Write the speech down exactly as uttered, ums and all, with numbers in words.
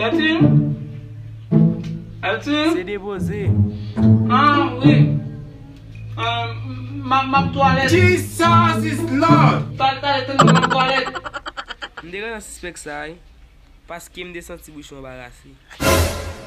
Eltin? Eltin? Se depoze. Ah, wi. Ah, m ap twalèt. Jesus is Lord. Talè, talè, tann mwen, m ap twalèt. M te gentan sispèk sa, wi. Paske m te santi bouch mwen anbarase.